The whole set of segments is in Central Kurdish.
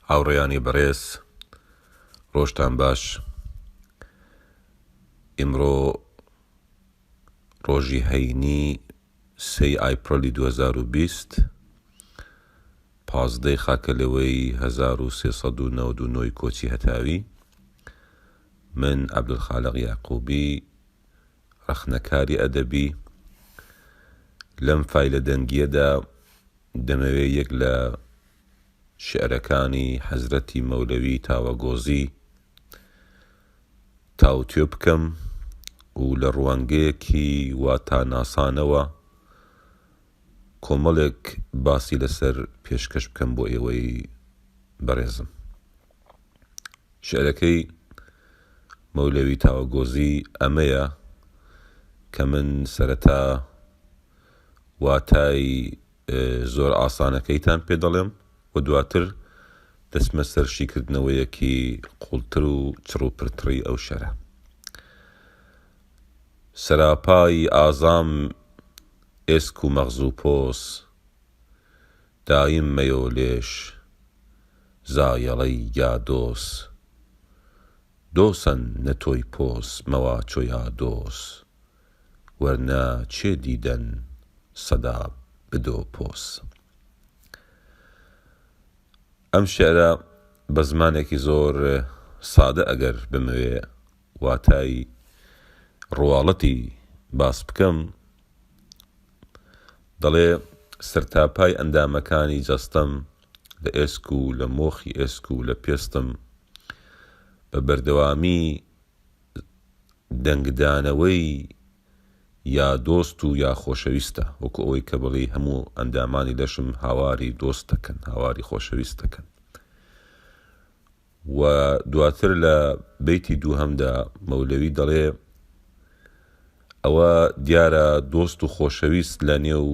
هاوڕێیانی بەڕێز ڕۆژتان باش ئیمڕۆ ڕۆژی هەینی سێی ئایپرەلی 2020 پازدەی خاکەلێوەی 1399 کۆچی هەتاوی من عەبدولخالق یەعقوبی ڕەخنەکاری ئەدەبی لەم فایلە دەنگییەدا دەمەوێ یەک لە شیعرەکانی حەزرەتی مەولەوی تاوەگۆزی تاوتوێ بکەم و لە ڕوانگەیەکی واتاناسانەوە کۆمەڵێک باسی لەسەر پێشکەش بکەم بۆ ئێوەی بەڕێزم. شیعرەکەی مەولەوی تاوەگۆزی ئەمەیە کە من سەرەتا واتای زۆر ئاسانەکەیتان پێ دەڵێم و دواتر دەچمە سەر شیکردنەوەیەکی قوڵتر و چڕ و پرتڕی ئەو شعرە. سەراپای ئازام ئێسک و مەغز و پۆس، دایم مەیۆ لێش زایەڵەی یا دۆس، دۆسەن نە تۆی پۆس مەوا چۆ یا دۆس، وەرنە چێ دیدەن سەدا بدۆ پۆس. ئەم شیعرە بە زمانێکی زۆر سادە ئەگەر بمەوێ واتای ڕواڵەتی باس بکەم دەڵێ سەرتاپای ئەندامەکانی جەستەم لە ئێسک و لە مۆخی ئێسک و لە پێستم بە بەردەوامی دەنگدانەوەی یا دۆست و یا خۆشەویستە، وەکو ئەوەی کە بڵێی هەموو ئەندامانی لەشم هاواری دۆست دەکەن، هاواری خۆشەویست دەکەن. و دواتر لە بەیتی دووهەمدا مەولەوی دەڵێ ئەوە دیارە دۆست و خۆشەویست لە نێو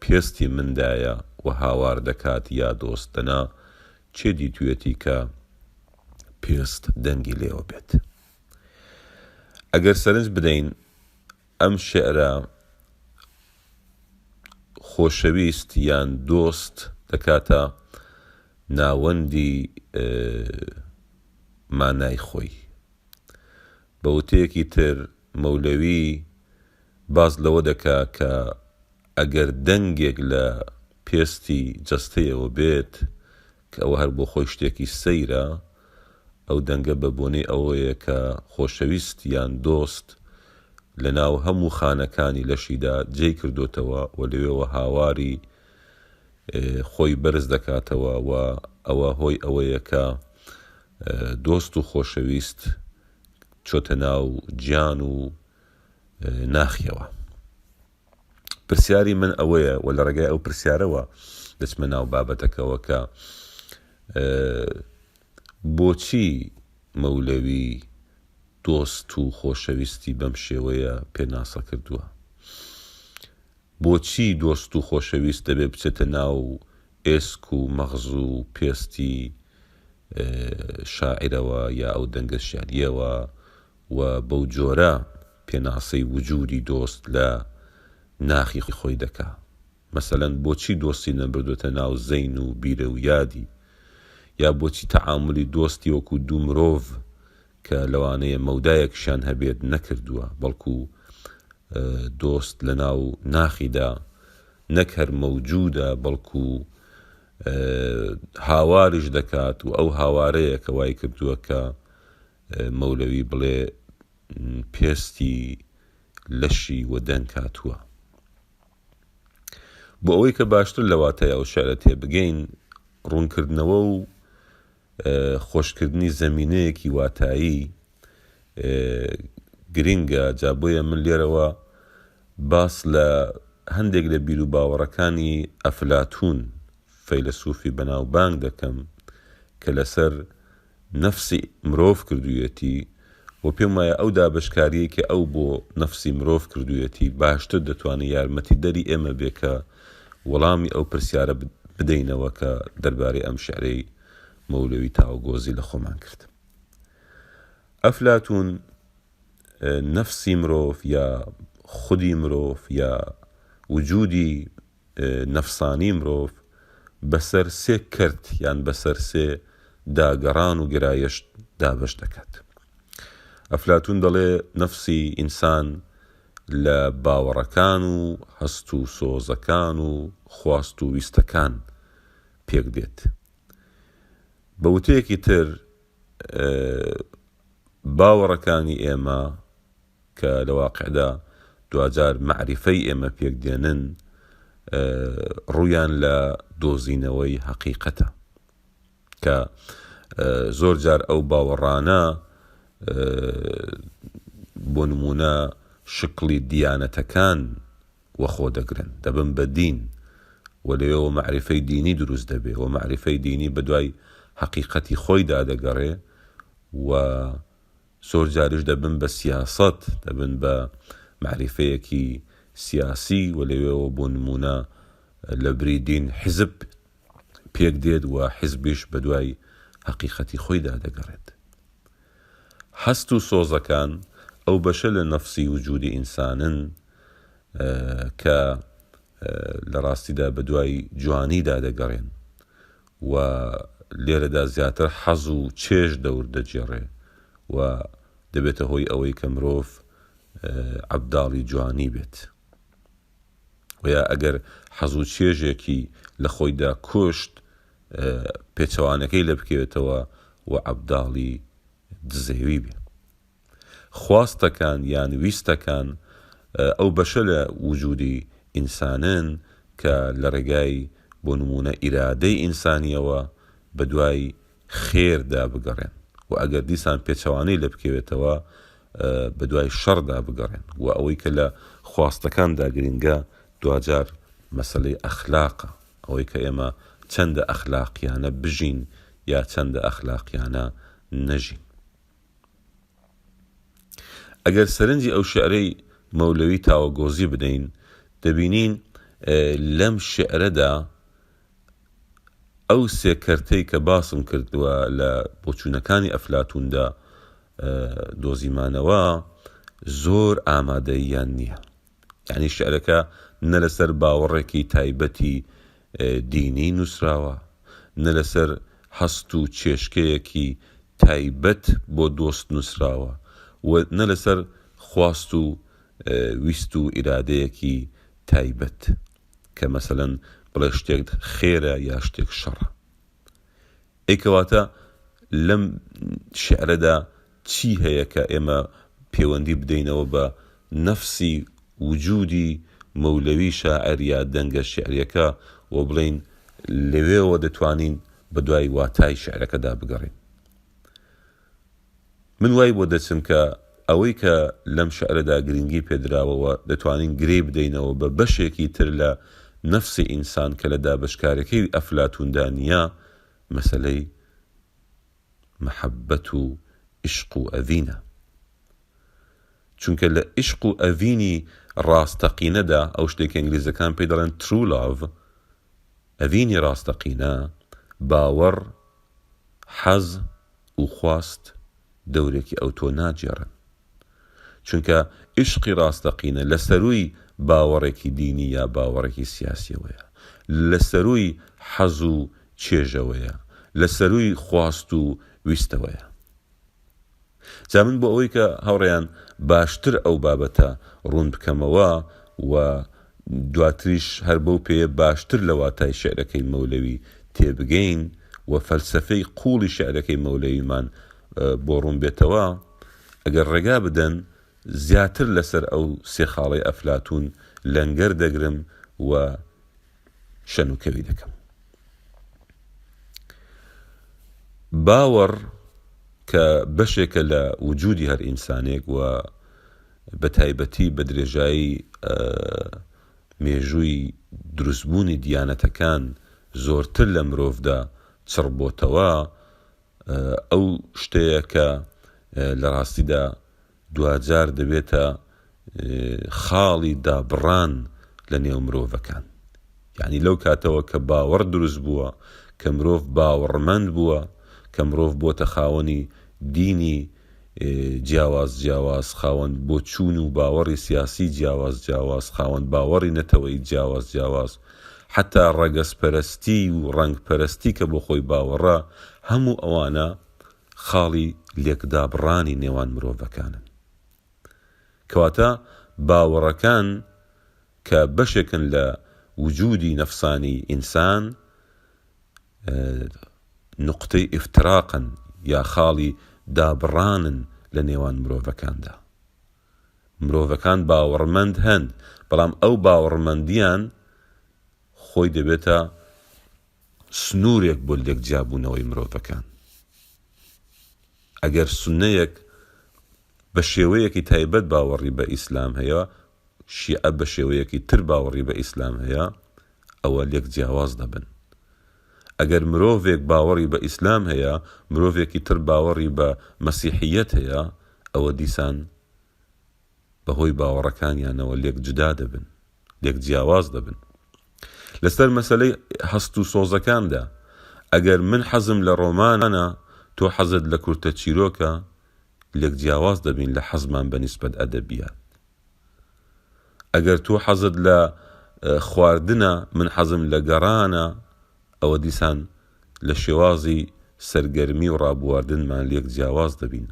پێستی مندایە و هاوار دەکات یا دۆست دەنا کێ دیتویەتی کە پێست دەنگی لێوە بێت. ئەگەر سەرنج بدەین ئەم شیعرە خۆشەویست یان دۆست دەکاتە ناوەندی مانای خۆی. بە وتەیەکی تر مەولەوی باس لەوە دەکا کە ئەگەر دەنگێک لە پێستی جەستەیەوە بێت، کە ئەوە هەر بۆ خۆی شتێکی سەیرە، ئەو دەنگە بە بۆنەی ئەوەیە کە خۆشەویست یان دۆست لە ناو هەموو خانەکانی لەشیدا جێی کردۆتەوە و لەوێوە هاواری خۆی بەرز دەکاتەوە و ئەوە هۆی ئەوەیە کە دۆست و خۆشەویست چۆتە ناو گیان و ناخیەوە. پرسیاری من ئەوەیە و لە ڕێگای ئەو پرسیارەوە دەچمە ناو بابەتەکەوە کە بۆچی مەولەوی دۆست و خۆشەویستی بەم شێوەیە پێناسە کردووە؟ بۆچی دۆست و خۆشەویست دەبێ بچێتە ناو ئێسک و مەغز و پێستی شاعیرەوە یا ئەو دەنگە شیعریەوە و بەو جۆرە پێناسەی وجودی دۆست لە ناخی خۆی دەکا. مەسەلەن بۆچی دۆستی نەبردۆتە ناو زەین و بیرە و یادی؟ یا بۆچی تەعامولی دۆستی وەکو دوو مرۆڤ کە لەوانەیە مەودایەکیشیان هەبێت نەکردووە، بەڵکو دۆست لە ناو ناخیدا نەک هەر مەوجودە بەڵکو هاواریش دەکات و ئەو هاوارەیە کە وای کردووە کە مەولەوی بڵێ پێستی لەشی وە دەنگ هاتووە. بۆ ئەوەی کە باشتر لە واتای ئەو شعرە تێبگەین، ڕوونکردنەوە و خۆشکردنی زەمینەیەکی واتایی گرنگە، جا بۆیە من لێرەوە باس لە هەندێک لە بیروباوەڕەکانی ئەفلاتوون فەیلەسوفی بەناوبانگ دەکەم کە لەسەر نەفسی مرۆڤ کردوویەتی و پێم وایە ئەو دابەشکارییەی کە ئەو بۆ نەفسی مرۆڤ کردوویەتی باشتر دەتوانێت یارمەتیدەری ئێمە بێ کە وەڵامی ئەو پرسیارە بدەینەوە کە دەربارەی ئەم شیعرەی مەولەوی تاوگۆزی لە خۆمان کرد. ئەفلاتوون نەفسی مرۆڤ یا خودی مرۆڤ یا وجودی نەفسانی مرۆڤ. بەسەر سێ کەرت یان بەسەر سێ داگەڕان و گرایشت دابەش دەکات. ئەفلاتون دەڵێ نەفسی ئینسان لە باوەڕەکان و هەست و سۆزەکان و خواست و ویستەکان پێک دێت. بە وتەیەکی تر باوەڕەکانی ئێمە کە لە واقعدا دواجار مەعریفەی ئێمە پێک دێنن ڕوویان لە دۆزینەوەی هەقیقەتە کە زۆر جار ئەو باوەڕانە بۆ نمونە شکڵی دیانەتەکان وەخۆ دەگرن دەبن بە دین و لەوێوە مەعریفەی دینی دروست دەبێ و مەعریفەی دینی بەدوای هەقیقەتی خۆیدا دەگەڕێ و زۆر جاریش دەبن بە سیاسەت، دەبن بە مەعریفەیەکی سیاسی و لەوێوە بۆ نموونە لە بری دین حیزب پێک دێت و حیزبیش بە دوای هەقیقەتی خۆیدا دەگەڕێت. هەست و سۆزەکان ئەو بەشە لە نەفسی وجودی ئینسانن کە لە ڕاستیدا بە دوای جوانیدا دەگەڕێن و لێرەدا زیاتر حەز و چێژ دەور دەگێڕێ و دەبێتە هۆی ئەوەی کە مرۆڤ عەبداڵی جوانی بێت و یا ئەگەر حەز و چێژێکی لە خۆیدا کوشت پێچەوانەکەی لە بکەوێتەوە و عەبداڵی دزێوی بێ. خواستەکان یان ویستەکان ئەو بەشە لە وجودی ئینسانن کە لە ڕێگای بۆ نموونە ئیرادەی ئینسانیەوە بە دوای خێردا بگەڕێن و ئەگەر دیسان پێچەوانەی لێ بکەوێتەوە بە دوای شەڕدا بگەڕێن و ئەوەی کە لە خواستەکاندا گرینگە دواجار مەسەلەی ئەخلاقە ئەوەی کە ئێمە چەندە ئەخلاقیانە بژین یا چەندە ئەخلاقیانە نەژین. ئەگەر سەرنجی ئەو شیعرەی مەولەوی تاوەگۆزی بدەین، دەبینین لەم شیعرەدا ئەو سێ کەرتەی کە باسم کرد و لە بۆچوونەکانی ئەفلاتووندا دۆزیمانەوە زۆر ئامادەییان نییە. یانی شیعرەکە نە لەسەر باوەڕێکی تایبەتی دینی نووسراوە، نە لەسەر هەست و چێشکەیەکی تایبەت بۆ دۆست نووسراوە و نە لەسەر خواست و ویست و ئیرادەیەکی تایبەت کە مەسەلەن بڵێ شتێک خێرە یا شتێک شەڕە. ئەی کەواتە لەم شیعرەدا چی هەیە کە ئێمە پێوەندی بدەینەوە بە نەفسی وجودی مەولەوی شاعیر یا دەنگە شیعریەکە و بڵێین لەوێوە دەتوانین بەدوای واتای شیعرەکەدا بگەڕێین؟ من وای بۆ دەچم کە ئەوەی کە لەم شیعرەدا گرنگی پێدراوە و دەتوانین گرێی بدەینەوە بە بەشێکی تر لە نەفسی ئینسان کە لە دابەشکارەکەی ئەفلاتوندا نییە، مەسەلەی مەحەبەت و ئیشق و ئەڤینە. چونکە لە ئیشق و ئەڤینی ڕاستەقینەدا، ئەو شتەی کە ئینگلیزەکان پێی دەڵێن True Love، ئەڤینی ڕاستەقینە، باوەڕ، حەز و خواست دەورێکی ئەوتۆ ناگێڕن. چونکە ئیشقی ڕاستەقینە لە سەرووی باوەڕێکی دینی یا باوەڕێکی سیاسیەوەیە، لە سەرووی حەز و چێژەوەیە، لە سەرووی خواست و ویستەوەیە. جا من بۆ ئەوەی کە هاوڕێیان باشتر ئەو بابەتە ڕوون بکەمەوە و دواتریش هەر بەو پێیە باشتر لە واتای شیعرەکەی مەولەوی تێبگەین و فەلسەفەی قووڵی شیعرەکەی مەولەویمان بۆ ڕوون بێتەوە، ئەگەر ڕێگا بدەن زیاتر لەسەر ئەو سێ خاڵەی ئەفلاتوون لەنگەر دەگرم و شەنوکەوی دەکەم. باوەڕ کە بەشێکە لە وجودی هەر ئینسانێک و بە تایبەتی بە درێژایی مێژووی دروستبوونی دیانەتەکان زۆرتر لە مرۆڤدا چڕبۆتەوە، ئەو شتەیە کە لە ڕاستیدا دواجار دەبێتە خاڵی دابڕان لە نێو مرۆڤەکان. یانی لەو کاتەوە کە باوەڕ دروست بووە، کە مرۆڤ باوەڕمەند بووە، کە مرۆڤ بۆتە خاوەنی دینی جیاواز جیاواز، خاوەن بۆچوون و باوەڕی سیاسی جیاواز جیاواز، خاوەن باوەڕی نەتەوەیی جیاواز جیاواز. حەتا ڕەگەزپەرستی و ڕەنگپەرستی کە بۆ خۆی باوەڕە، هەموو ئەوانە خاڵی لێکدابڕانی نێوان مرۆڤەکانن. کەواتە باوەڕەکان کە بەشێکن لە وجودی نەفسانی ئینسان، نوقتەی ئیفتراقن یا خاڵی دابڕانن لە نێوان مرۆڤەکاندا. مرۆڤەکان باوەڕمەند هەن، بەڵام ئەو باوەڕمەندیان خۆی دەبێتە سنوورێک بۆ لێکجیابوونەوەی مرۆڤەکان. ئەگەر سوننەیەک بە شێوەیەکی تایبەت باوەڕی بە ئیسلام هەیە، شیعە بە شێوەیەکی تر باوەڕی بە ئیسلام هەیە، ئەوە لێک جیاواز دەبن. ئەگەر مرۆڤێک باوەڕی بە ئیسلام هەیە، مرۆڤێکی تر باوەڕی بە مەسیحییەت هەیە، ئەوە دیسان بە هۆی باوەڕەکانیانەوە لێک جودا دەبن، لێک جیاواز دەبن. لەسەر مەسەلەی هەست و سۆزەکاندا، ئەگەر من حەزم لە ڕۆمانە، تۆ حەزت لە کورتە چیرۆکە، لێک جیاواز دەبین لە حەزمان بە نیسبەت ئەدەبیات. ئەگەر تۆ حەزت لە خواردنە، من حەزم لە گەڕانە، ئەوە دیسان لە شێوازی سەرگەرمی و ڕابواردنمان لێک جیاواز دەبین.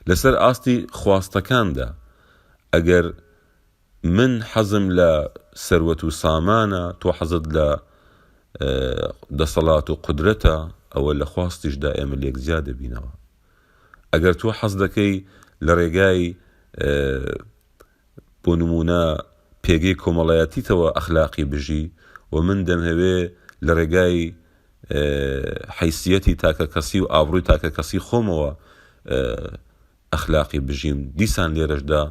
لەسەر ئاستی خواستەکاندا، ئەگەر من حەزم لە سەروەت و سامانە، تۆ حەزت لە دەسەڵات و قودرەتە، ئەوە لە خواستیشدا ئێمە لێک جیا دەبینەوە. ئەگەر تۆ حەز دەکەی لە ڕێگای بۆ نموونە پێگەی کۆمەڵایەتیتەوە ئەخلاقی بژی و من دەمهەوێ لە ڕێگای حەیسیەتی تاکەکەسی و ئابڕووی تاکەکەسی خۆمەوە ئەخلاقی بژیم، دیسان لێرەشدا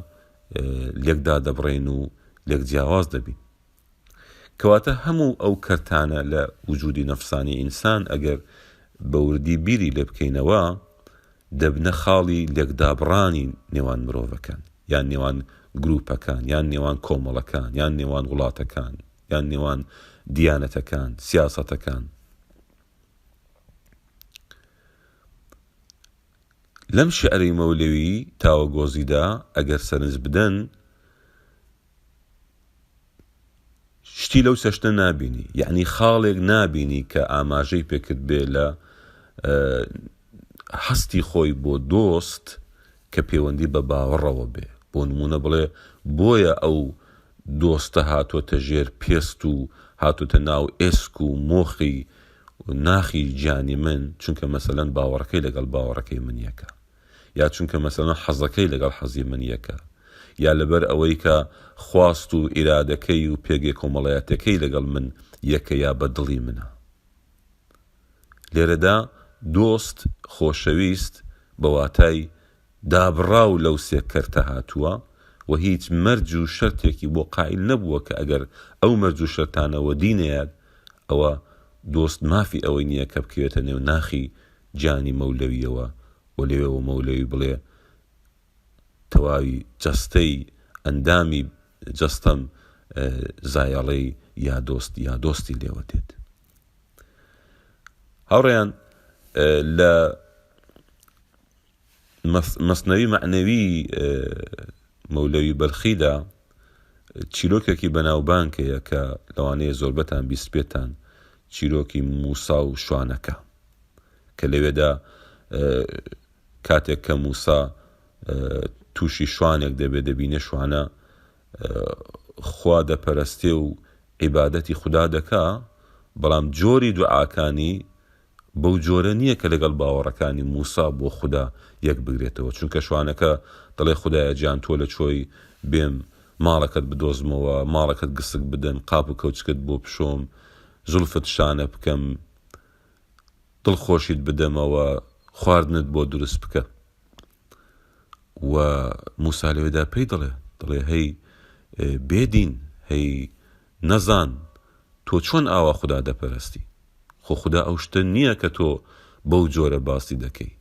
لێک دادەبڕێین و لێک جیاواز دەبین. کەواتە هەموو ئەو کەرتانە لە وجودی نەفسانی ئینسان ئەگەر بە وردی بیری لێ بکەینەوە دەبنە خاڵی لێکدابڕانی نێوان مرۆڤەکان یان نێوان گروپەکان یان نێوان کۆمەڵەکان یان نێوان وڵاتەکان یان نێوان دیانەتەکان سیاسەتەکان. لەم شیعرەی مەولەوی تاوەگۆزیدا ئەگەر سەرنج بدەن شتی لەو چەشنە نابینی یەعنی خاڵێک نابینی کە ئاماژەی پێکردبێ لە هەستی خۆی بۆ دۆست کە پەیوەندی بە باوەڕەوە بێ بۆ نمونە بڵێ بۆیە ئەو دۆستە هاتۆتە ژێر پێست و هاتۆتە ناو ئێسک و مۆخی ناخی گیانی من چونکە مەسەلەن باوەڕەکەی لەگەڵ باوەڕەکەی من یەکە یا چونکە مەسەلەن حەزەکەی لەگەڵ حەزی من یەکە، یا لەبەر ئەوەی کە خواست و ئیرادەکەی و پێگەی کۆمەڵایەتیەکەی لەگەڵ من یەکە یا بە دڵی منە. لێرەدا دۆست، خۆشەویست، بە واتای دابڕاو لەو سێ کەرتە هاتووە و هیچ مەرج و شەرتێکی بۆ قایل نەبووە کە ئەگەر ئەو مەرج و شەرتانە وەدی نەیات ئەوە دۆست مافی ئەوەی نییە کە بکەوێتە نێو ناخی گیانی مەولەویەوە و لەوێوە مەولەوی بڵێ تەواوی جەستەی ئەندامی جەستەم زایەڵەی یا دۆست یا دۆستی لێوە دێت. هاوڕێیان لە مەسنەوی مەعنەوی مەولەوی بەلخیدا چیرۆکێکی بەناوبانگ هەیە کە لەوانەیە زۆربەتان بیستبێتان چیرۆکی موسا و شوانەکە کە لەوێدا کاتێک کە موسا تووشی شوانێک دەبێت دەبینێ شوانە خوا دەپەرستێ و عیبادەتی خودا دەکا بەڵام جۆری دوعاکانی بەو جۆرە نییە کە لەگەڵ باوەڕەکانی موسا بۆ خودا یەک بگرێتەوە، چونکە شوانەکە دەڵێ خودایە گیان تۆ لە چۆی بێم ماڵەکەت بدۆزمەوە، ماڵەکەت گسک بدەم، قاپ و کەوچکت بۆ بشۆم، زوڵفت شانە بکەم، دڵخۆشیت بدەمەوە، خواردنت بۆ دروست بکە. و موسا لەوێدا پێی دەڵێ، دەڵێ هەی بێ دین، هەی نەزان، تۆ چۆن ئاوا خودا دەپەرستی؟ خۆ خودا ئەو شتە نییە کە تۆ بەو جۆرە باسی دەکەی.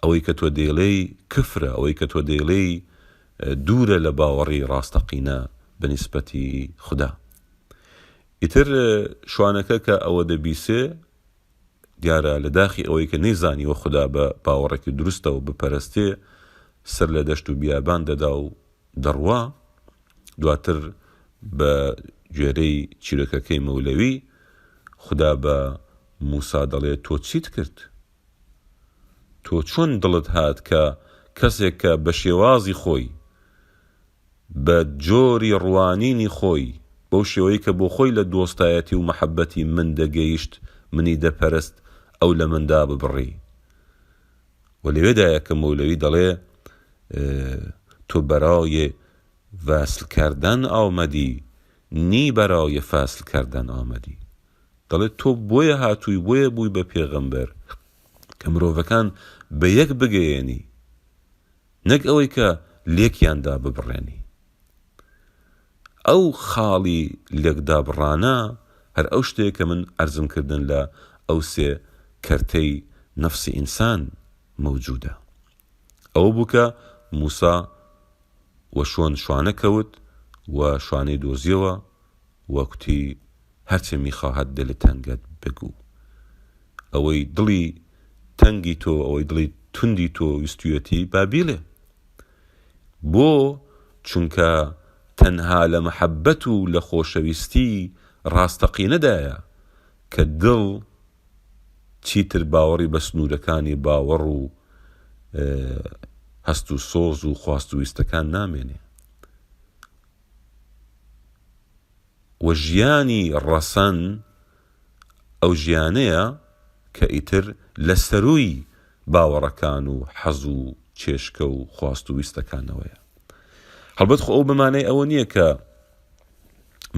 ئەوەی کە تۆ دەیڵێی کفرە، ئەوەی کە تۆ دەیڵێی دوورە لە باوەڕی ڕاستەقینە بە نیسبەتی خودا. ئیتر شوانەکە کە ئەوە دەبیسێ، دیارە لە داخی ئەوەی کە نەیزانیوە خودا بە باوەڕێکی دروستەوە بپەرستێ، سەر لە دەشت و بیابان دەدا و دەڕوا، دواتر بە گوێرەی چیرۆکەکەی مەولەوی، خودا بە موسا دەڵێ تۆ چیت کرد؟ تۆ چۆن دڵت هات کە کەسێک کە بە شێوازی خۆی، بە جۆری ڕوانینی خۆی، بەو شێوەی کە بۆ خۆی لە دۆستایەتی و مەحەبەتی من دەگەیشت، منی دەپەرست، ئەو لە من داببڕی؟ و لەوێدایە کە مەولەوی دەڵێ تۆ بەرای وصل کردن آمدی نی برای فصل کردن آمدی دەڵێت تۆ بۆیە هاتووی بۆیە بووی بە پێغەمبەر کە مرۆڤەکان بە یەک بگەیەنی نەک ئەوەی کە لێکیان داببڕێنی. ئەو خاڵی لێکدابڕانە هەر ئەو شتەیە کە من عەرزم کردن لە ئەو سێ کەرتەی نەفسی ئینسان مەوجودە. ئەوە بوو کە موسا وە شۆن شوانە کەوت و شوانەی دۆزیەوە و کوتی هەرچە میخواهد دل تنگت بگو. ئەوەی دڵی تەنگی تۆ، ئەوەی دڵی توندی تۆ ویستویەتی با بیڵێ. بۆ؟ چونکە تەنها لە مەحەبەت و لە خۆشەویستی ڕاستەقینەدایە کە دڵ چیتر باوەڕی بە سنوورەکانی باوەڕ و هەست و سۆز و خواست و ویستەکان نامێنێ. و ژیانی ڕەسەن ئەو ژیانەیە کە ئیتر لە سەرووی باوەڕەکان و حەز و چێشکە و خواست و ویستەکانەوەیە. هەڵبەت خۆ ئەو بە مانای ئەوە نییە کە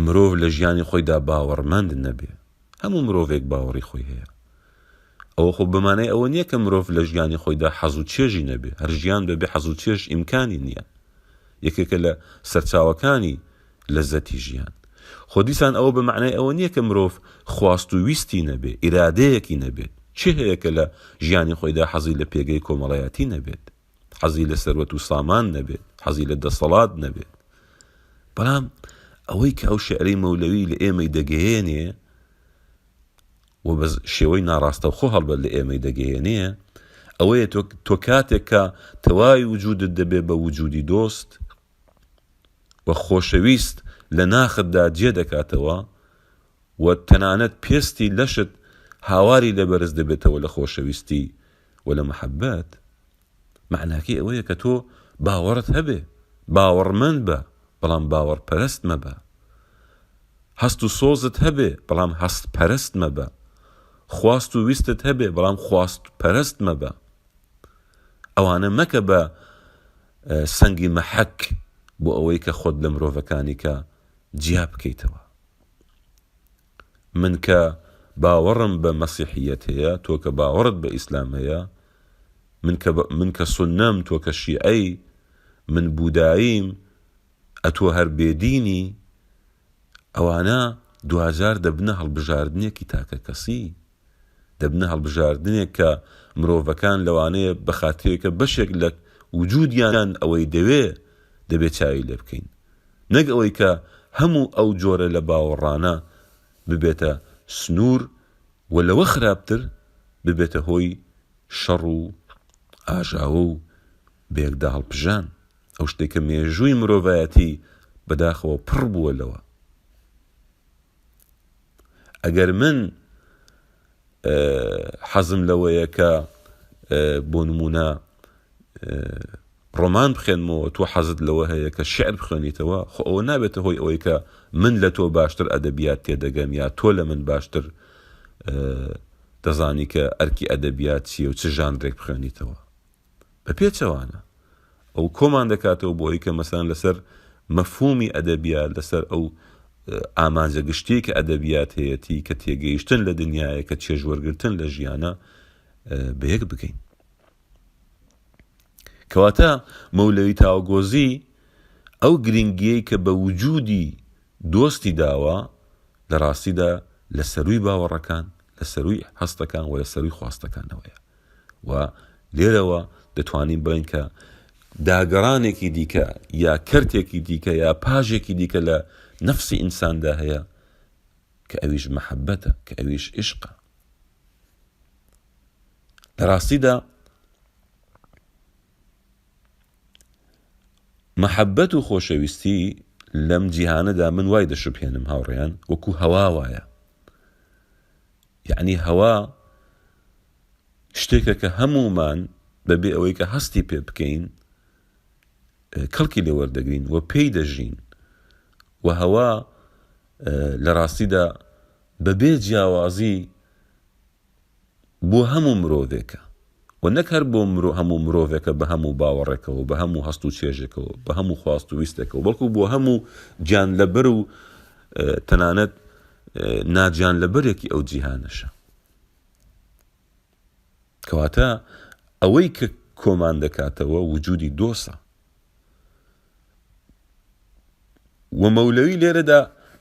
مرۆڤ لە ژیانی خۆیدا باوەڕمەند نەبێ. هەموو مرۆڤێک باوەڕی خۆی هەیە. ئەوە خۆ بە مانای ئەوە نییە کە مرۆڤ لە ژیانی خۆیدا حەز و چێژی نەبێ. هەر ژیان بەبێ حەز و چێژ ئیمکانی نییە. یەکێکە لە سەرچاوەکانی لەزەتی ژیان. خۆ دیسان ئەوە بە مەعنای ئەوە نییە کە مرۆڤ خواست و ویستی نەبێ، ئیرادەیەکی نەبێت. کێ هەیە کە لە ژیانی خۆیدا حەزی لە پێگەی کۆمەڵایەتی نەبێت؟ حەزی لە سەروەت و سامان نەبێت؟ حەزی لە دەسەڵات نەبێت؟ بەڵام ئەوەی کە ئەو شیعرەی مەولەوی لە ئێمەی دەگەیەنێ و بە شێوەی ناڕاستەوخۆ هەڵبەت لە ئێمەی دەگەیەنێ ئەوەیە تۆ کاتێک کە تەواوی وجودت دەبێ بە وجودی دۆست و خۆشەویست لە ناختدا جێ دەکاتەوە و تەنانەت پێستی لەشت هاواری لێ بەرز دەبێتەوە لە خۆشەویستی و لە مەحەبەت، مەعناکەی ئەوەیە کە تۆ باوەڕت هەبێ، باوەڕمەند بە، بەڵام باوەڕپەرست مەبە. هەست و سۆزت هەبێ، بەڵام هەستپەرست مەبە. خواست و ویستت هەبێ، بەڵام خواستپەرست مەبە. ئەوانە مەکە بە سەنگی مەحەک بۆ ئەوەی کە خۆت لە مرۆڤەکانی کە جیا بکەیتەوە. من کە باوەڕم بە مەسیحیەت هەیە، تۆ کە باوەڕت بە ئیسلام هەیە، من کە من کە سوننەم، تۆ کە شیعەی، من بوداییم، ئەتۆ هەر بێدینی، ئەوانە دواجار دەبنە هەڵبژاردنێکی تاکەکەسی. دەبنە هەڵبژاردنێک کە مرۆڤەکان لەوانەیە بە خاترێک کە بەشێک لە وجودیان ئەوەی دەوێ دەبێ چاوی لێ بکەین نەک ئەوەی کە هەموو ئەو جۆرە لە باوەڕانە ببێتە سنوور و لەوە خراپتر ببێتە هۆی شەڕ و ئاژاوە و بەیەکداهەڵپژان ئەو شتێک کە مێژووی مرۆڤایەتی بەداخەوە پڕ بووە لەوە. ئەگەر من حەزم لەوەیە کە بۆ نمونە ڕۆمان بخێنمەوە تۆ حەزت لەوە هەیە کە شعر بخوێنیتەوە خۆ ئەوە نابێتە هۆی ئەوەی کە من لە تۆ باشتر ئەدەبیات تێدەگەم یا تۆ لە من باشتر دەزانی کە ئەرکی ئەدەبیات چییە و چ ژانرێک بخوێنیتەوە بە پێچەوانە ئەو کۆمان دەکاتەوە بۆ ئەوەی کە مەسەلەن لەسەر مەفهومی ئەدەبیات لەسەر ئەو ئامانجە گشتیەی کە ئەدەبیات هەیەتی کە تێگەیشتن لە دنیایە کە چێژ وەرگرتن لە ژیانە بە یەک بگەین کەواتە مەولەوی تاوگۆزی ئەو گرنگیەی کە بە وجودی دۆستی داوە لە ڕاستیدا لە سەروی باوەڕەکان لە سەروی هەستەکان و لە سەروی خواستەکانەوەیە و لێرەوە دەتوانین بڵێین کە داگەڕانێکی دیکە یا کەرتێکی دیکە یا پاژێکی دیکە لە نەفسی ئینساندا هەیە کە ئەویش مەحەبەتە کە ئەویش ئیشقە لە ڕاستیدا مەحەبەت و خۆشەویستی. لەم جیهانەدا من وای دەشوبهێنم هاوڕێیان وەکو هەوا وایە یەعنی هەوا شتێکە کە هەموومان بەبێ ئەوەی کە هەستی پێ بکەین کەڵکی لێ وەردەگرین و پێی دەژین و هەوا لە ڕاستیدا بەبێ جیاوازی بۆ هەموو مرۆڤێکە و نەک هەر بۆ مرۆ هەموو مرۆڤێکە بە هەموو باوەڕێکەوە بە هەموو هەست و چێژێکەوە بە هەموو خواست و ویستێکەوە بەڵکو بۆ هەموو گیانلەبەر و تەنانەت ناگیانلەبەرێکی ئەو جیهانەشە. کەواتە ئەوەی کە کۆمان دەکاتەوە وجودی دۆسە. و مەولەوی لێرەدا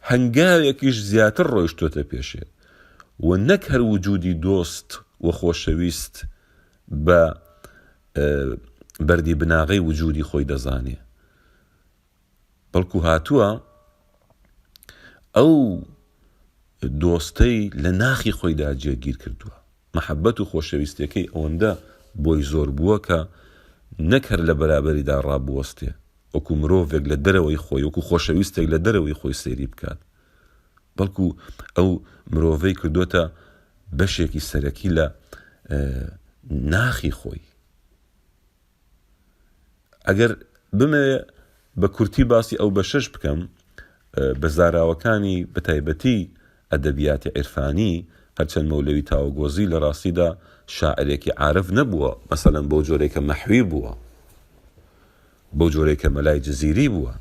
هەنگاوێکیش زیاتر ڕۆیشتۆتە پێشێ و نەک هەر وجودی دۆست و خۆشەویست بە بەردی بناغەی وجودی خۆی دەزانێ بەڵکو هاتووە ئەو دۆستەی لە ناخی خۆیدا جێگیر کردووە. مەحەبەت و خۆشەویستیەکەی ئەوەندە بۆی زۆر بووە کە نەک هەر لە بەرابەریدا ڕابوەستێ، وەکو مرۆڤێک لە دەرەوەی خۆی، وەکو خۆشەویستێک لە دەرەوەی خۆی سەیری بکات، بەڵکو ئەو مرۆڤەی کردۆتە بەشێکی سەرەکی لە ناخی خۆی. ئەگەر بمەوێ بە کورتی باسی ئەو بەشەش بکەم، بە زاراوەکانی بە تایبەتی ئەدەبیاتی عیرفانی، هەرچەند مەولەوی تاوەگۆزی لە ڕاستیدا شاعیرێکی عارف نەبووە، مەسەلەن بەو جۆرەی کە مەحوی بووە، بەو جۆرەی کە مەلای جزیری بووە،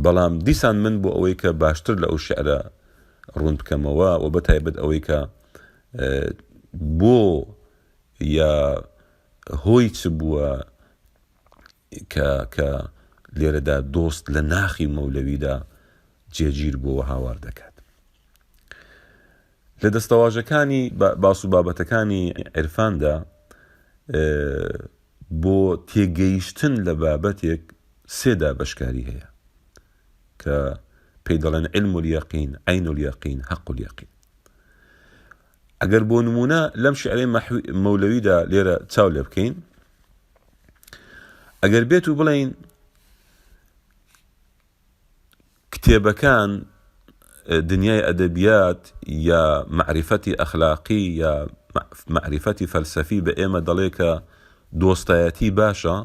بەڵام دیسان من بۆ ئەوەی کە باشتر لە ئەو شیعرە ڕوون بکەمەوە و بە تایبەت ئەوەی کە بۆ یا هۆی چ بووە کە کە لێرەدا دۆست لە ناخی مەولەویدا جێگیر بووە و هاوار دەکات. لە دەستەواژەکانی باس و بابەتەکانی عیرفاندا بۆ تێگەیشتن لە بابەتێک سێ دابەشکاری هەیە کە پێی دەڵێن علم الیقین، عین الیقین، حق الیقین. ئەگەر بۆ نموونە لەم شیعرەی مەولەویدا لێرە چاو لێ بکەین ئەگەر بێت و بڵێین کتێبەکان دنیای ئەدەبیات یا معرفەتی ئەخلاقی یا معرفەتی فەلسەفی بە ئێمە دەڵێ کە دۆستایەتی باشە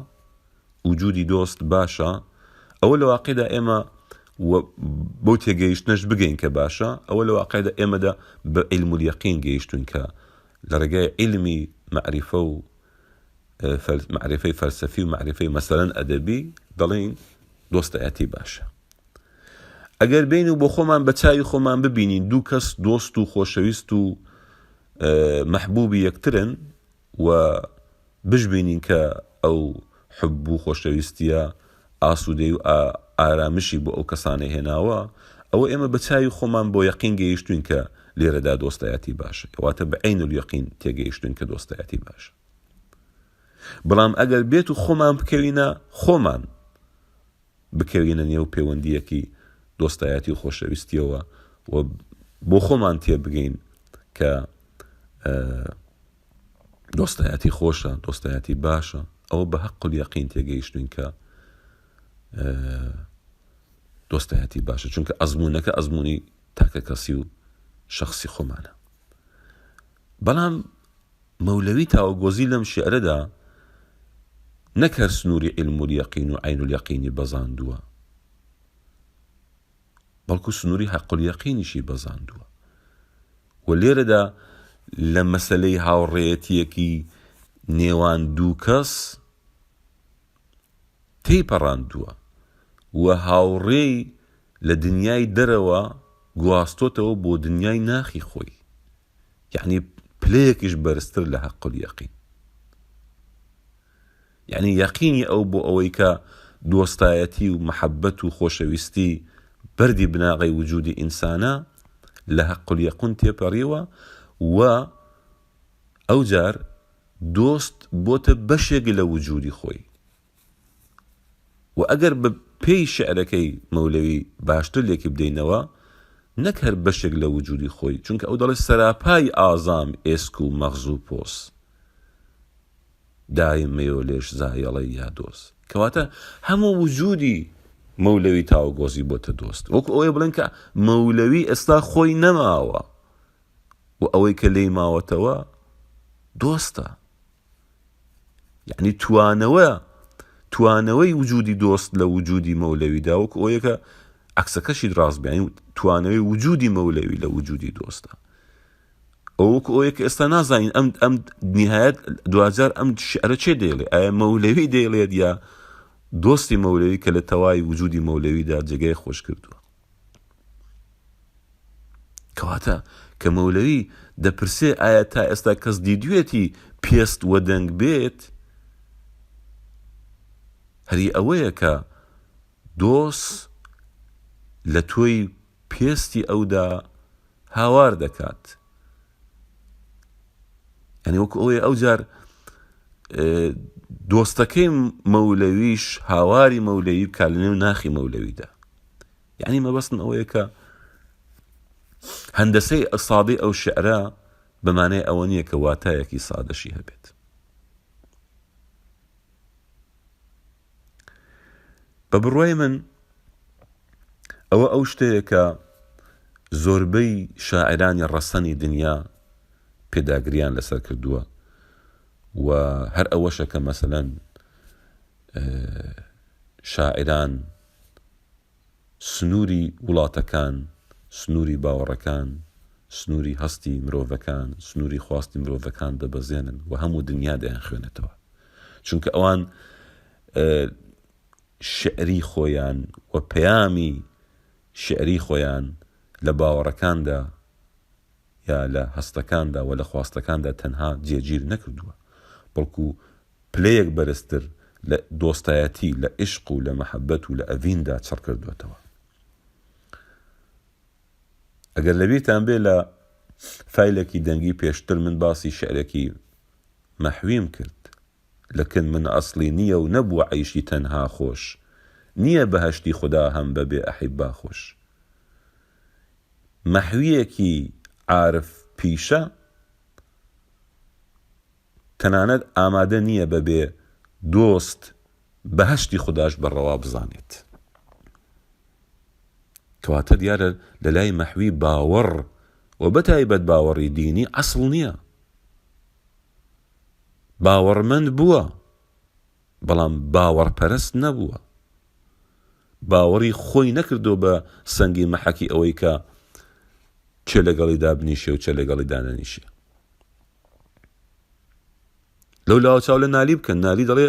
وجودی دۆست باشە ئەوە لە واقعدا ئێمە و بەو تێگەیشتنەش بگەین کە باشە ئەوە لە واقعدا ئێمەدا بە عیلم الیقین گەیشتوین کە لە ڕێگای عیلمی مەعریفە و مەعریفەی فەلسەفی و مەعریفەی مەسەلەن ئەدەبی دەڵێین دۆستایەتی باشە ئەگەر بین و بۆ خۆمان بە چاوی خۆمان ببینین دوو کەس دۆست و خۆشەویست و مەحبوبی یەکترن و بشبینین کە ئەو حوب و خۆشەویستییە ئاسوودەیی و ئارامشی بۆ ئەو کەسانە هێناوە، ئەوە ئێمە بە چاوی خۆمان بۆ یەقین گەیشتووین کە لێرەدا دۆستایەتی باشە، واتە بە عین الیقین تێگەیشتووین کە دۆستایەتی باشە. بەڵام ئەگەر بێت و خۆمان بکەوینە خۆمان بکەوینە نێو پەیوەندییەکی دۆستایەتی و خۆشەویستییەوە و بۆ خۆمان تێبگەین کە دۆستایەتی خۆشە، دۆستایەتی باشە، ئەوە بە هەق الیقین تێگەیشتوین کە دۆستایەتی باشە، چونکە ئەزموونەکە ئەزموونی تاکەکەسی و شەخسی خۆمانە. بەڵام مەولەوی تاوەگۆزی لەم شیعرەدا نەک هەر سنووری عیلم الیقین و عین الیقینی بەزاندووە، بەڵکو سنووری حەق الیقینیشی بەزاندووە و لێرەدا لە مەسەلەی هاوڕێیەتییەکی نێوان دوو کەس تێیپەڕاندووە و هاوڕێی لە دنیای دەرەوە گواستۆتەوە بۆ دنیای ناخی خۆی یەعنی پلەیەکیش بەرزتر لە حەق الیقین. یەعنی یەقینی ئەو بۆ ئەوەی کە دۆستایەتی و مەحەبەت و خۆشەویستی بەردی بناغەی وجودی ئینسانە لە حەق الیقون تێپەڕیوە و ئەوجار دۆست بۆتە بەشێک لە وجودی خۆی و ئەگەر بە پێی شیعرەکەی مەولەوی باشتر لێکی بدەینەوە نەک هەر بەشێک لە وجودی خۆی چونکە ئەو دەڵێ سەراپای ئازام ئێسک و مەغز و پۆس دایم مەیۆ لێش زایەڵەی یا دۆز. کەواتە هەموو وجودی. مەولەوی تاوگۆزی بۆتە دۆست؟ وەکو ئەوەیە بڵێن کە مەولەوی ئێستا خۆی نەماوە و ئەوەی کە لێی ماوەتەوە دۆستە. یعنی توانەوە توانەوەی وجودی دۆست لە وجودی مەولەویدا وەکو ئەوەیە کە عەکسەکەشی ڕاست بێ یعنی توانەوەی وجودی مەولەوی لە وجودی دۆستە. ئەوە وەکو ئەوەیە کە ئێستا نازانین ئەم ئەم نیهایەت دواجار ئەم شعرە چێ دەیڵێ ئایا مەولەوی دەیڵێت یا دۆستی مەولەوی کە لە تەوای وجودی مەولەویدا جێگای خۆش کردووە کەواتە کە مەولەوی دەپرسێ ئایا تا ئێستا کەس دیدوێتی پێست وەدەنگ بێت هەری ئەوەیە کە دۆس لە تۆی پێستی ئەودا هاوار دەکات یعنی وەکو ئەوەیە ئەو جار دۆستەکەی مەولەویش هاواری مەولەوی بکات لە نێو ناخی مەولەویدا یعنی مەبەستم ئەوەیە کە هەندەسەی سادەی ئەو شعرە بەمانای ئەوە نییە کە واتایەکی سادەشی هەبێت بە بڕوای من ئەوە ئەو شتەیە کە زۆربەی شاعرانی ڕەسەنی دنیا پێداگریان لەسەر کردووە و هەر ئەوەشە کە مەسەلەن شاعران سنووری وڵاتەکان، سنووری باوەڕەکان، سنووری هەستی مرۆڤەکان، سنووری خواستی مرۆڤەکان دەبەزێنن و هەموو دنیا دەیانخوێنێتەوە. چونکە ئەوان شیعری خۆیان و پەیامی شیعری خۆیان لە باوەڕەکاندا یا لە هەستەکاندا و لە خواستەکاندا تەنها جێگیر نەکردووە، بەڵکو پلەیەک بەرزتر لە دۆستایەتی، لە ئیشق و لە مەحەبەت و لە ئەڤیندا چڕ کردووەتەوە. ئەگەر لەبیرتان بێ لە فایلێکی دەنگی پێشتر من باسی شیعرێکی مەحویم کرد، لە کن من ئەسڵی نییە و نەبووە عەیشی تەنها خۆش، نییە بەهەشتی خودا هەم بە بێ ئەحیبا خۆش. مەحوییەکی عارف پیشە، تەنانەت ئامادە نییە بە بێ دۆست بەهەشتی خوداش بە ڕەوا بزانێت. کەواتە دیارە لە لای مەحوی باوەڕ و بەتایبەت باوەڕی دینی ئەسڵ نییە. باوەڕمەند بووە، بەڵام باوەڕپەرست نەبووە. باوەڕی خۆی نەکردووە بە سەنگی مەحەکی ئەوەی کە کێ لەگەڵی دابنیشێ و کێ لەگەڵی دانەنیشێ. لەو لاوە چاو لە نالی بکەن نالی دەڵێ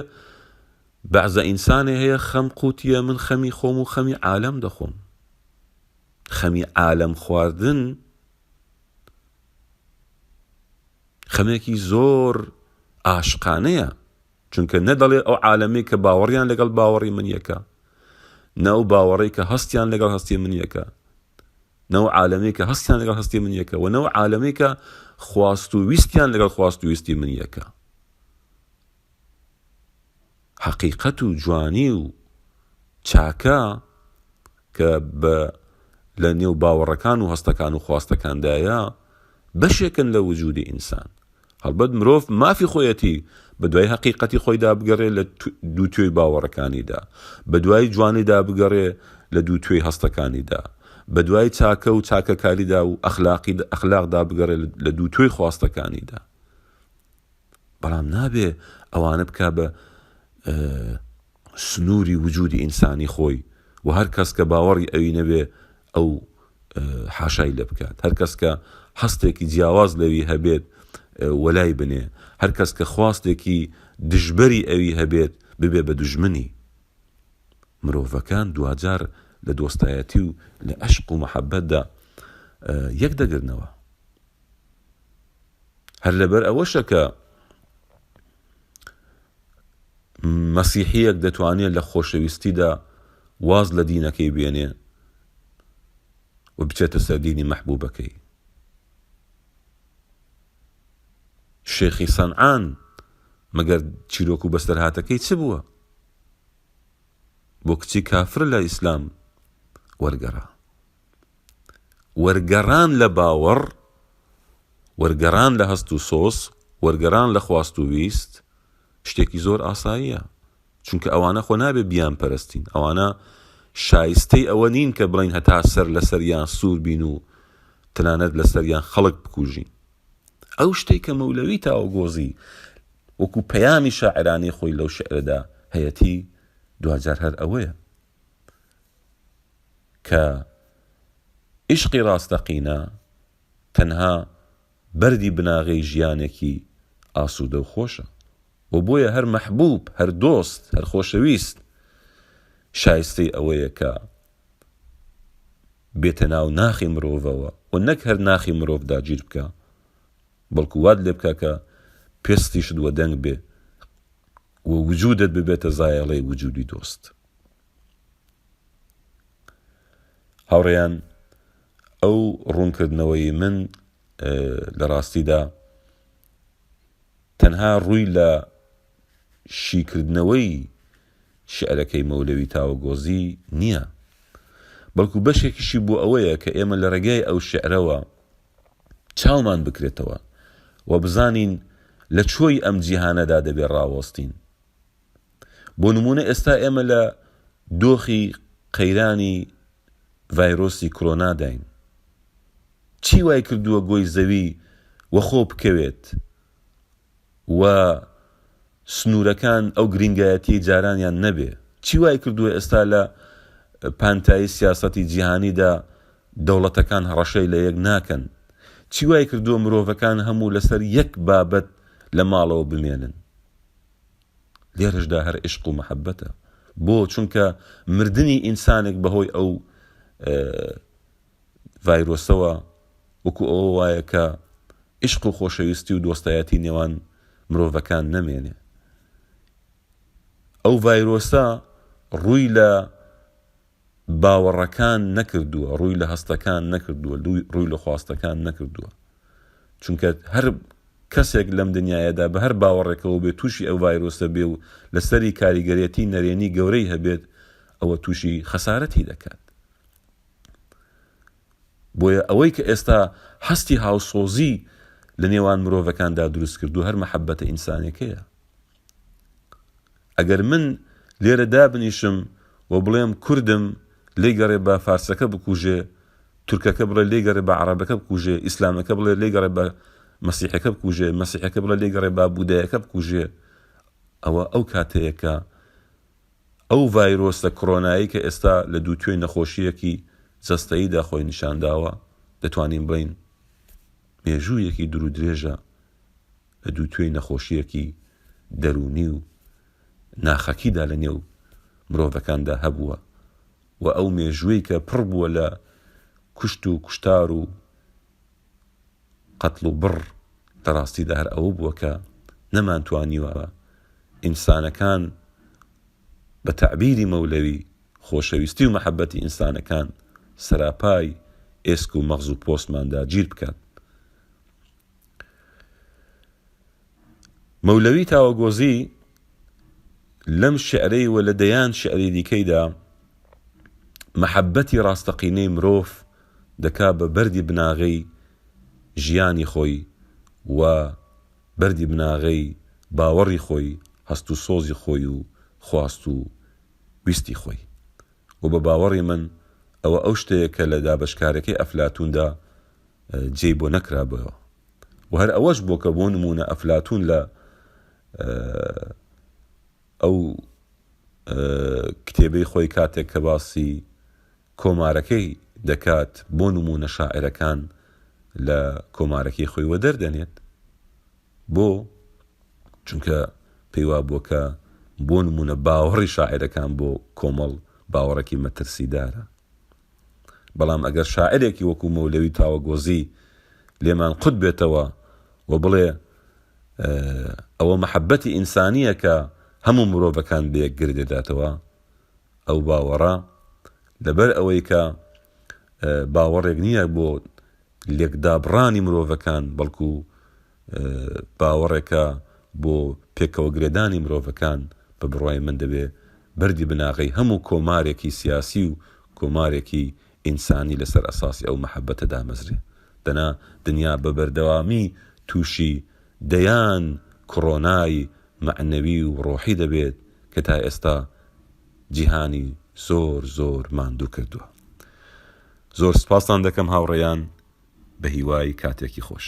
بەعزە ئینسانێ هەیە خەم قوتیە من خەمی خۆم و خەمی عالەم دەخۆم خەمی عالەم خواردن خەمێکی زۆر ئاشقانەیە چونکە نەدەڵێ ئەو عالەمەی کە باوەڕیان لەگەڵ باوەڕی من یەکە نە ئەو باوەڕی کە هەستیان لەگەڵ هەستی من یەکە نە ئەو عالەمەی کە هەستیان لەگەڵ هەستی من یەکە و نە ئەو عالەمەی کە خواست و ویستیان لەگەڵ خواست و ویستی من یەکە. حەقیقەت و جوانی و چاکە کە بە لە نێو باوەڕەکان و هەستەکان و خواستەکاندایە بەشێکن لە وجودی ئینسان. هەڵبەت مرۆڤ مافی خۆیەتی بەدوای هەقیقەتی خۆیدا بگەڕێ لە دووتوێی باوەڕەکانیدا، بەدوای جوانیدا بگەڕێ لە دووتوێی هەستەکانیدا، بەدوای چاکە و چاکەکاریدا و ئەخلاقی ئەخلاقدا بگەڕێ لە دووتوێی خواستەکانیدا. بەڵام نابێ ئەوانە بکا بە سنووری وجودی ئینسانی خۆی و هەر کەس کە باوەڕی ئەوی نەبێ ئەو حاشای لێ بکات، هەر کەس کە هەستێکی جیاواز لەوی هەبێت وەلای بنێ، هەر کەس کە خواستێکی دژبەری ئەوی هەبێت ببێ بە دوژمنی. مرۆڤەکان دواجار لە دۆستایەتی و لە ئەشق و مەحەبەتدا یەک دەگرنەوە. هەر لەبەر ئەوەشە کە مەسیحییەک دەتوانێت لە خۆشەویستیدا واز لە دینەکەی بێنێ و بچێتە سەر دینی مەحبوبەکەی. شێخی سەنعان مەگەر چیرۆک و بەسەرهاتەکەی چ بووە؟ بۆ کچی کافر لە ئیسلام وەرگەڕا. وەرگەڕان لە باوەڕ، وەرگەڕان لە هەست و سۆز، وەرگەڕان لە خواست و ویست شتێکی زۆر ئاساییە. چونکە ئەوانە خۆ نابێ بیانپەرستین. ئەوانە شایستەی ئەوە نین کە بڵێین هەتا سەر لەسەریان سوور بین و تەنانەت لەسەریان خەڵک بکوژین. ئەو شتەی کە مەولەوی تاوەگۆزی وەکو پەیامی شاعیرانەی خۆی لەو شیعرەدا هەیەتی دواجار هەر ئەوەیە کە ئیشقی ڕاستەقینە تەنها بەردی بناغەی ژیانێکی ئاسوودە و خۆشە و بۆیە هەر مەحبوب، هەر دۆست، هەر خۆشەویست شایستەی ئەوەیە کە بێتە ناو ناخی مرۆڤەوە و نەک هەر ناخی مرۆڤ داگیر بکا بەڵکو وات لێ بکا کە پێستیشت وەدەنگ بێ و وجودت ببێتە زایەڵەی وجودی دۆست. هاوڕێیان ئەو ڕوونکردنەوەی من لە ڕاستیدا تەنها ڕووی لە شیکردنەوەی شیعرەکەی مەولەوی تاوەگۆزی نییە، بەڵکو بەشێکیشی بۆ ئەوەیە کە ئێمە لە ڕێگای ئەو شیعرەوە چاومان بکرێتەوە و بزانین لە چۆی ئەم جیهانەدا دەبێ ڕاوەستین. بۆ نموونە ئێستا ئێمە لە دۆخی قەیرانی ڤایرۆسی کرۆناداین. چی وای کردووە گۆی زەوی وەخۆ بکەوێت و سنوورەکان ئەو گرینگایەتیەی جارانیان نەبێ؟ چی وای کردووە ئێستا لە پانتایی سیاسەتی جیهانیدا دەوڵەتەکان هەڕەشەی لە یەک ناکەن؟ چی وای کردووە مرۆڤەکان هەموو لەسەر یەک بابەت لە ماڵەوە بمێنن؟ لێرەشدا هەر عیشق و مەحەبەتە. بۆ؟ چونکە مردنی ئینسانێک بەهۆی ئەو ڤایرۆسەوە وەکو ئەوە وایە کە عیشق و خۆشەویستی و دۆستایەتی نێوان مرۆڤەکان نەمێنێ. ئەو ڤایرۆسە ڕووی لە باوەڕەکان نەکردووە، ڕووی لە هەستەکان نەکردووە، ڕووی لە خواستەکان نەکردووە. چونکە هەر کەسێک لەم دنیایەدا بە هەر باوەڕێکەوە بێت تووشی ئەو ڤایرۆسە بێ و لەسەری کاریگەرێتی نەرێنی گەورەی هەبێت، ئەوە تووشی خەسارەتی دەکات. بۆیە ئەوەی کە ئێستا هەستی هاوسۆزی لە نێوان مرۆڤەکاندا دروست کردووە هەر مەحەبەتە ئینسانەکەیە. ئەگەر من لێرە دابنیشم و بڵێم کوردم لێی گەڕێ با فارسەکە بکوژێ، تورکەکە بڵێ لێی گەڕێ با عەڕەبەکە بکوژێ، ئیسلامەکە بڵێ لێی گەڕێ با مەسیحەکە بکوژێ، مەسیحەکە بڵێ لێی گەڕێ با بودایەکە بکوژێ، ئەوە ئەو کاتەیە کە ئەو ڤایرۆسە کڕۆنایەی کە ئێستا لە دووتوێی نەخۆشییەکی جەستەییدا خۆی نیشانداوە، دەتوانین بڵێین مێژوویەکی دوورودرێژە لە دووتوێی نەخۆشییەکی دەروونی و ناخەکیدا لە نێو مرۆڤەکاندا هەبووە و ئەو مێژووەی کە پڕ بووە لە کوشت و کوشتار و قەتڵ و بڕ لە ڕاستیدا هەر ئەوە بووە کە نەمانتوانیوە ئینسانەکان بە تەعبیری مەولەوی خۆشەویستی و مەحەبەتی ئینسانەکان سەراپای ئێسک و مەغز و پۆستمان داگیر بکات. مەولەوی تاوەگۆزی لەم شیعرەی و لە دەیان شیعری دیکەیدا مەحەبەتی ڕاستەقینەی مرۆڤ دەکا بە بەردی بناغەی ژیانی خۆی و بەردی بناغەی باوەڕی خۆی، هەست و سۆزی خۆی و خواست و ویستی خۆی. و بە باوەڕی من ئەوە ئەو شتەیە کە لە دابەشکارەکەی ئەفلاتووندا جێی بۆ نەکرابۆوە و هەر ئەوەش بۆ کە بۆ نموونە ئەفلاتوون لە ئەو کتێبەی خۆی کاتێک کە باسی کۆمارەکەی دەکات بۆ نموونە شاعرەکان لە کۆمارەکەی خۆی وەدەر دەنێت بۆ چونکە پێی وابووە کە بۆ نموونە باوەڕی شاعرەکان بۆ کۆمەڵ باوەڕێکی مەترسیدارە بەڵام ئەگەر شاعرێکی وەکو مەولەوی تاوەگۆزی لێمان قوت بێتەوە و بڵێ ئەوە مەحەبەتی ئینسانییە کە هەموو مرۆڤەکان بەیەک گرێ دەداتەوە، ئەو باوەڕە لەبەر ئەوەی کە باوەڕێک نییە بۆ لێکدابڕانی مرۆڤەکان بەڵکو باوەڕێکە بۆ پێکەوە گرێدانی مرۆڤەکان، بە بڕوای من دەبێ بەردی بناغەی هەموو کۆمارێکی سیاسی و کۆمارێکی ئینسانی لەسەر ئەساسی ئەو مەحەبەتە دامەزرێ دەنا دنیا بە بەردەوامی تووشی دەیان کڕۆنای مەعنەوی و ڕۆحی دەبێت کە تا ئێستا جیهانی. زۆر زۆر ماندوو کردووە. زۆر سپاستان دەکەم هاوڕێیان، بە هیوای کاتێکی خۆش.